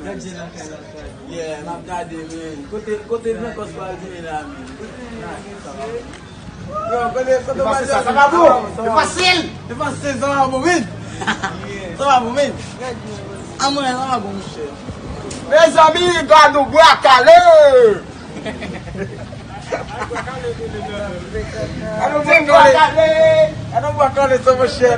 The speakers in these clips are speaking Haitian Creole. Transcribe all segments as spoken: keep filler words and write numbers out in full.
Yeah, m ap gade, men. Kote, kote Gran Kòs pral vini la, men? Yo, kote, kote Epa se sa, sa va bon? Epa sil! Epa sil, sa va bon, men? Sa va bon, men? Anmwey, sa va bon, monchè. Mezanmi, gade yon bwa kale! Gade yon bwa kale! Gade yon bwa kale, sa, monchè!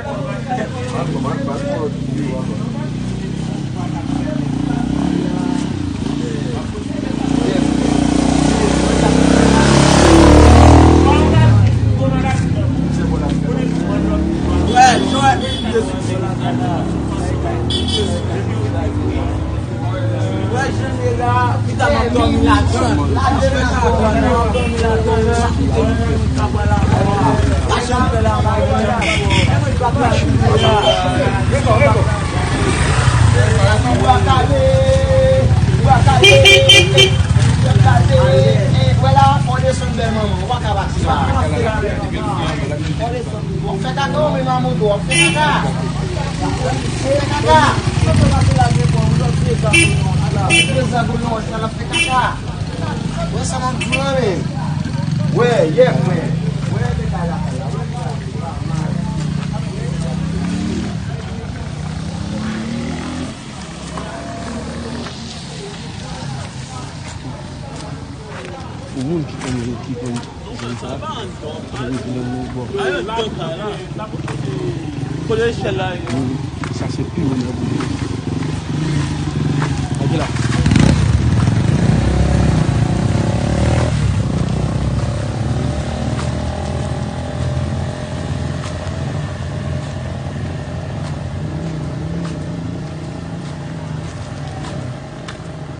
Wè la, fò desann bèl manman, ou pa ka pati la. Fò desann. W ap fè kaka w menm a moto, w ap fè kaka. W ap fè kaka. Trèz a goulon, sa l ap fè kaka. Wè sa m ap di w la, men. Wè, yè, wè. Wè, men kaka la. Pou moun ki konn, ki konn zòn sa, yo di nan nou bon. Kote echèl la ye? Wi, sa se pi wo nan boul.